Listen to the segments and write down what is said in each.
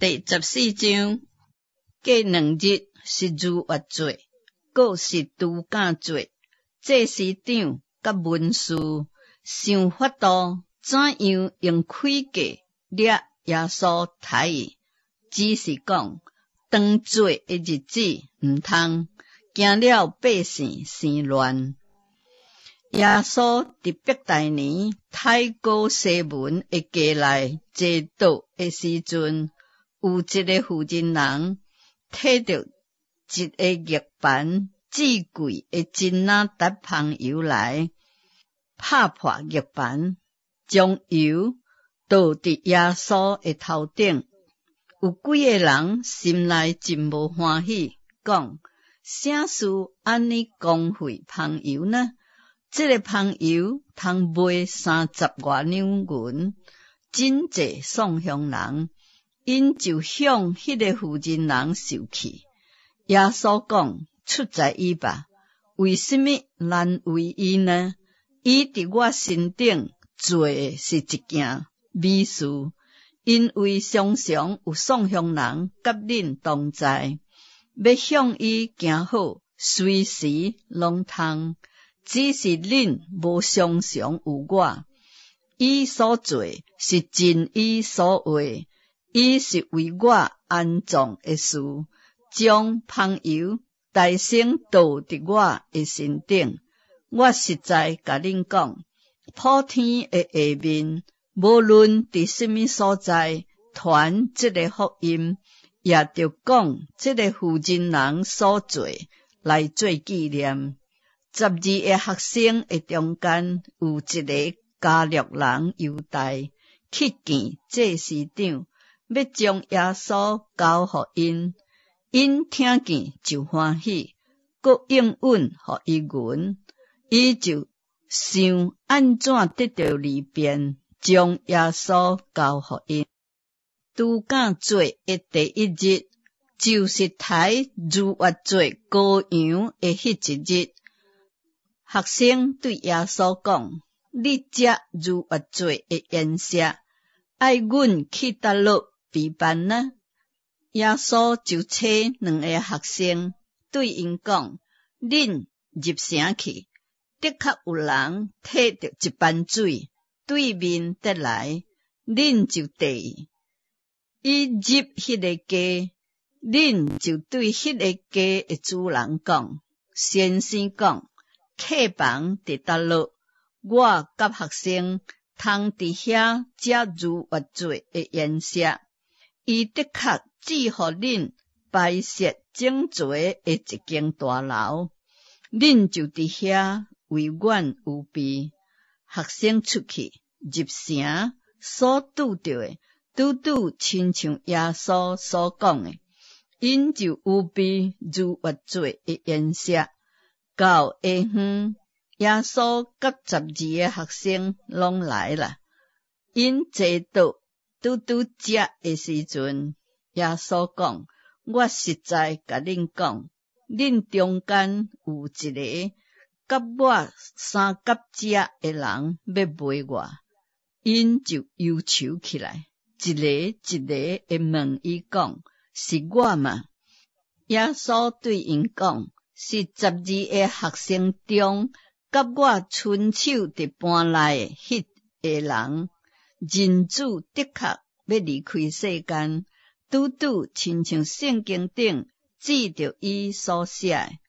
第14章，過2日是逾越節，閣是除酵節。祭司長佮文士想法度怎樣用詭計掠耶穌刣伊，只是講當節的日子毋通，驚了百姓生亂。耶穌佇伯大尼太哥西門的家內坐桌的時陣，有一个婦人人提著一个玉盤至貴的真哪達香油來，拍破玉盤，將油倒佇耶穌的頭頂。有幾个人心內真無歡喜，講：啥事按呢荒廢香油呢？這个香油通賣30外兩銀，賑濟送窮人。𪜶就向彼个婦人人受氣。耶穌講：出在伊吧，為什麼難為伊呢？伊佇我身頂做的是一件美事，因為常常有喪窮人佮恁同在，欲向伊行好，隨時攏通。只是恁無常常有我。伊所做是盡伊所為，伊是為我安葬的事，將香油大聲倒佇我的身頂。我實在共恁講，普天的下面，無論佇啥物所在，傳這个福音，也著講這个婦人人所做來做紀念。12個學生的中間有一个加略人猶大去見祭司長，欲將耶穌交予𪜶。𪜶聽見就歡喜，閣應允予伊銀。伊就想按怎得著利便，將耶穌交予𪜶。除酵節的第一日，就是刣逾越節羔羊的彼一日。學生對耶穌講：你這逾越節的筵席，愛阮去佗落備辦呢？耶穌就差兩个學生，對𪜶講：恁入城去，的確有人提著一盤水對面綴來，恁就綴伊。伊入彼个家，恁就對彼个家的主人講：先生講，客房佇佗落？我佮學生通佇遐食逾越節的筵席。伊的確指予恁擺設整齊的一間大樓，恁就佇遐為阮預備。學生出去入城，所拄著的，拄拄親像耶穌所講的，𪜶就預備逾越節的筵席。到下昏，耶穌佮12個學生攏來啦。𪜶坐桌拄拄食的時陣，耶穌講：我實在共恁講，恁中間有一个佮我相佮食的人欲賣我。𪜶就憂愁起來，一个一个的問伊講：是我嗎？耶穌對𪜶講：是12個學生中，佮我伸手佇盤內的彼个人。人子的確欲離開世間，拄拄親像聖經頂指著伊所寫的，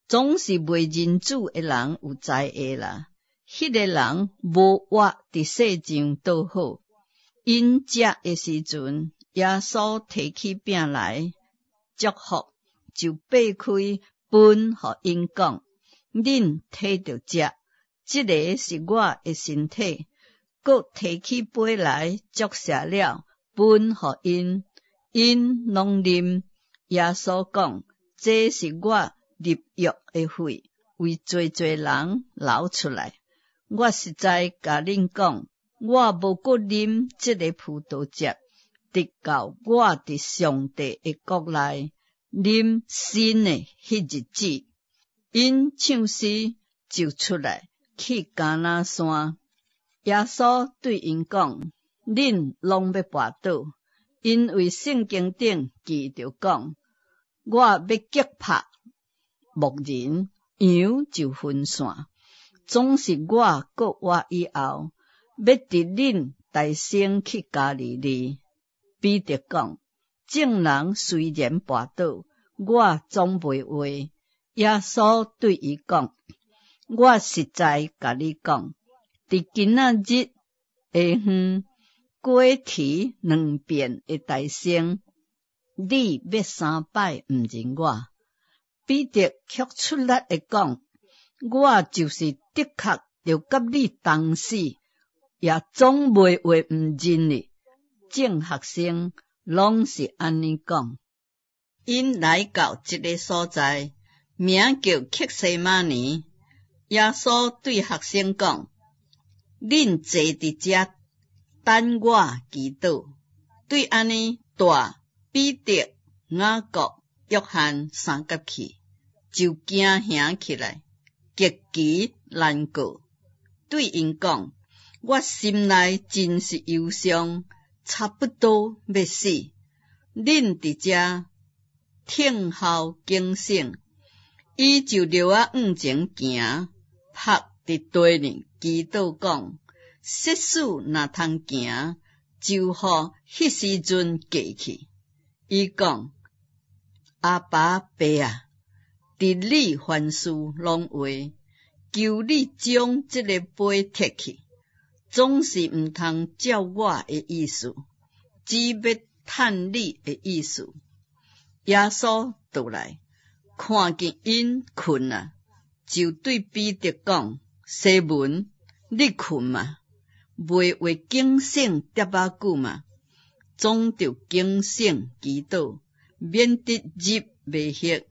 總是賣人子的人有災禍啦。彼个人無活佇世上倒好。𪜶食的時陣，耶穌提起餅來，祝福，就擘開分予𪜶講：恁提著食，這个是我的身體。閣提起杯來，祝謝了，分予𪜶，𪜶攏啉。耶穌講：這是我立約的血，為濟濟人流出來。我實在共恁講，我無閣啉這个葡萄汁，直到我佇上帝的國內啉新的彼日子。𪜶唱詩就出來去橄欖山。耶穌對𪜶講：恁攏欲跋倒，因為聖經頂記著講：我欲擊拍牧人，羊就分散。總是我復活以後，欲佇恁代先去加利利。彼得講：眾人雖然跋倒，我總袂會。耶穌對伊講：我實在共你講，佇今仔日下昏，雞啼兩遍的代先，你欲三擺毋認我。彼得卻出力的講：我就是的確著佮你同死，也總袂會毋認你。眾學生攏是按呢講。𪜶來到一个所在，名叫客西馬尼。耶穌對學生講：恁坐佇遮等我祈禱。對按呢，帶彼得、雅各、約翰相佮去，就驚嚇起來，極其難過。對𪜶講：我心內真是憂傷，差不多欲死。恁佇遮聽候警醒。伊就落仔向前行，伏佇地裡祈禱講：設使若通行，就予彼時陣過去。伊講：阿爸父啊，佇你凡事攏會，求你將這个杯撤去，總是毋通照我的意思，只欲趁你的意思。耶穌倒來，看見𪜶睏啊，就對彼得講：西門，你睏嗎？袂會警醒點仔久嗎？總著警醒祈禱，免得入迷惑。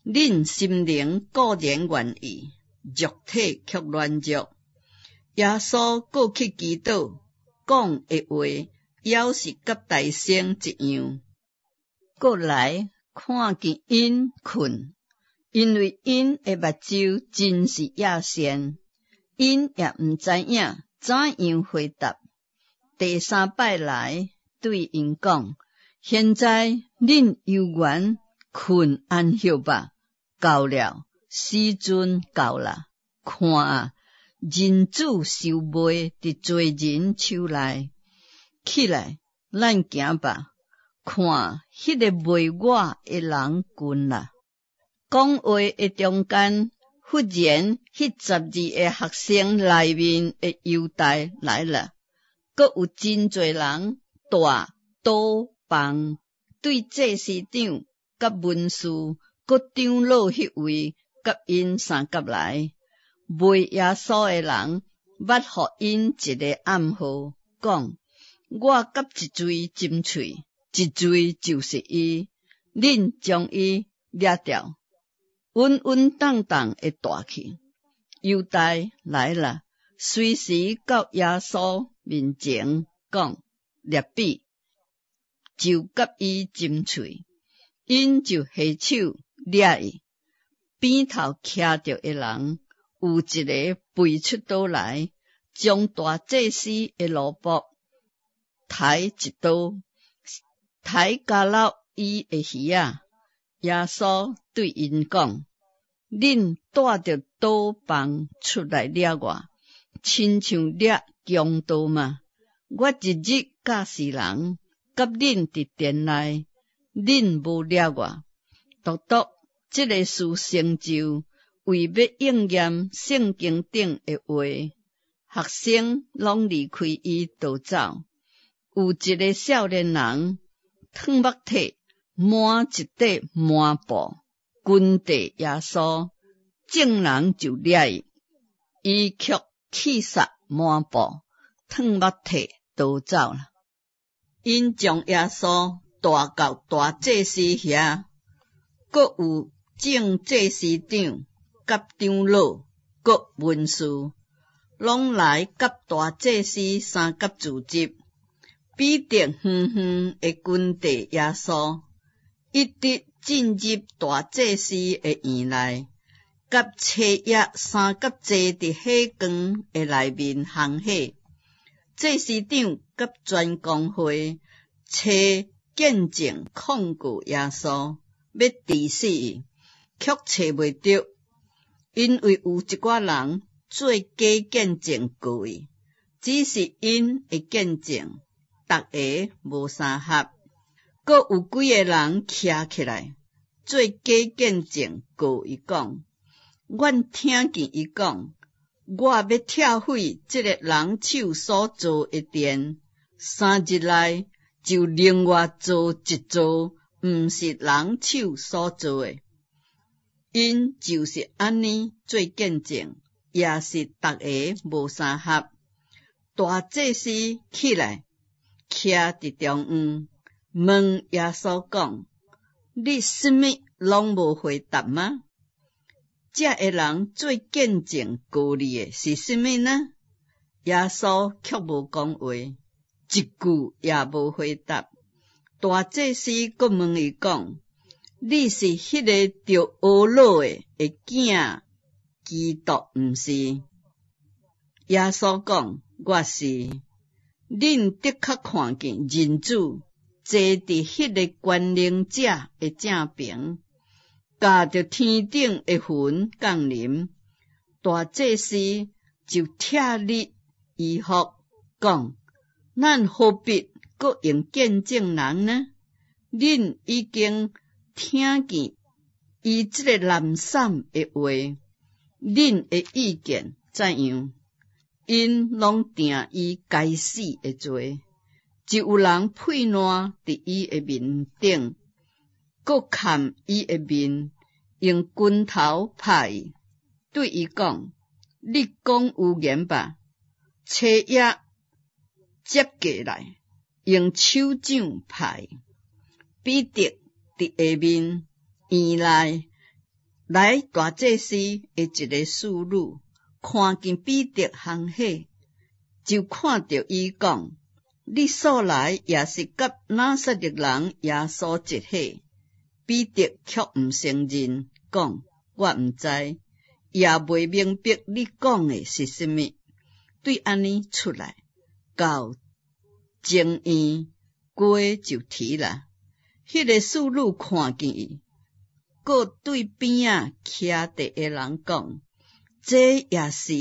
恁心靈固然願意，肉體卻軟弱。耶穌閣去祈禱，講的話猶是佮代先一樣。閣來看見𪜶睏，因為𪜶的目睭真是厭眩，𪜶也毋知影怎樣回答。第三擺來對𪜶講：現在恁猶原睏安歇吧，夠了，時陣到啦。看啊，人子受賣佇罪人手內，起來，咱行吧。看，彼个賣我的人近啦。講話的中間，忽然彼十二个學生內面的猶大來了，閣有真濟人帶刀棒，對祭司長、佮文士、閣長老彼位，佮𪜶相佮來。賣耶穌的人，捌予𪜶一个暗號，講：我佮一喙斟喙，一喙就是伊，恁將伊掠著，穩穩當當的帶去。猶大來了，隨時到耶穌面前講：辣彼，就佮伊斟喙，𪜶就下手掠伊。邊頭徛著的人，有一个拔出刀來，將大祭司的奴僕刣一刀，刣交落伊的耳仔。耶穌對𪜶講：恁帶著刀棒出來掠我，親像掠強盜嗎？我日日教示人，佮恁佇殿內，恁無掠我。獨獨這个事成就，為欲應驗聖經頂的話。學生攏離開伊逃走。有一个少年人，褪目體滿一塊麻布，跟綴耶穌，眾人就掠伊，伊卻棄殺麻布，褪目體逃走啦。𪜶將耶穌帶到大祭司遐，閣有眾祭司長、佮長老、閣文士，攏來佮大祭司相佮聚集。彼得遠遠的跟綴耶穌，一直進入大祭司的院內，佮車役相佮坐佇火光的內面烘火。祭司長佮全公會揣見證控告耶穌，欲治死伊，卻揣袂著，因為有一寡人做假見證告伊，只是𪜶的見證，逐个無相合。閣有幾个人徛起來，做假見證告伊講：阮聽見伊講，我欲拆毀這个人手所造的殿，3日內就另外造一座，毋是人手所造的。𪜶就是按呢做見證，也是逐个無相合。大祭司起來，徛佇中央，問耶穌講：你啥物攏無回答嗎？這个人做見證告你的是啥物呢？耶穌卻無講話，一句也無回答。大祭司閣問伊講：你是彼个著呵咾的囝基督，毋是？耶穌講：我是。恁的確看見人子坐佇彼个權能者的正爿，駕著天頂的雲降臨。大祭司就拆裂衣服，講：咱何必閣用見證人呢？恁已經聽見伊這个濫衊的話，恁的意見怎樣？𪜶攏定伊該死的罪，就有人噴爛佇伊的面頂，閣崁伊的面，用拳頭拍伊，對伊講：你講預言吧！揣額接過來，用手掌拍伊。彼得佇下面院內來大祭司的一个侍女，看見彼得烘火，就看著伊講：你素來也是佮拿撒勒人耶穌一伙。彼得卻毋承認，講：我毋知，也袂明白你講的是啥物。對按呢出來，到前院，雞就啼啦。彼个侍女看見伊，閣對邊仔徛著的人講：這也是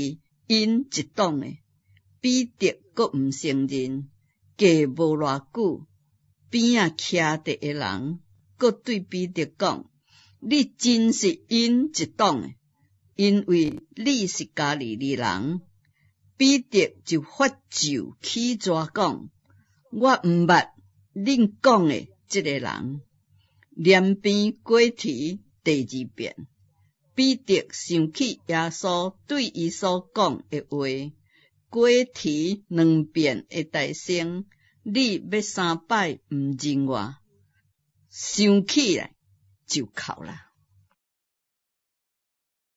𪜶一黨的。彼得閣毋承認，過無偌久，邊仔徛著的人閣對彼得講：你真是𪜶一黨的，因為你是加利利人。彼得就發咒起誓講：我毋捌恁講的這个人。簾邊雞啼第二遍，彼得想起耶穌對伊所講的話：雞啼兩遍的大聲，你欲三擺毋認我。想起來就哭啦。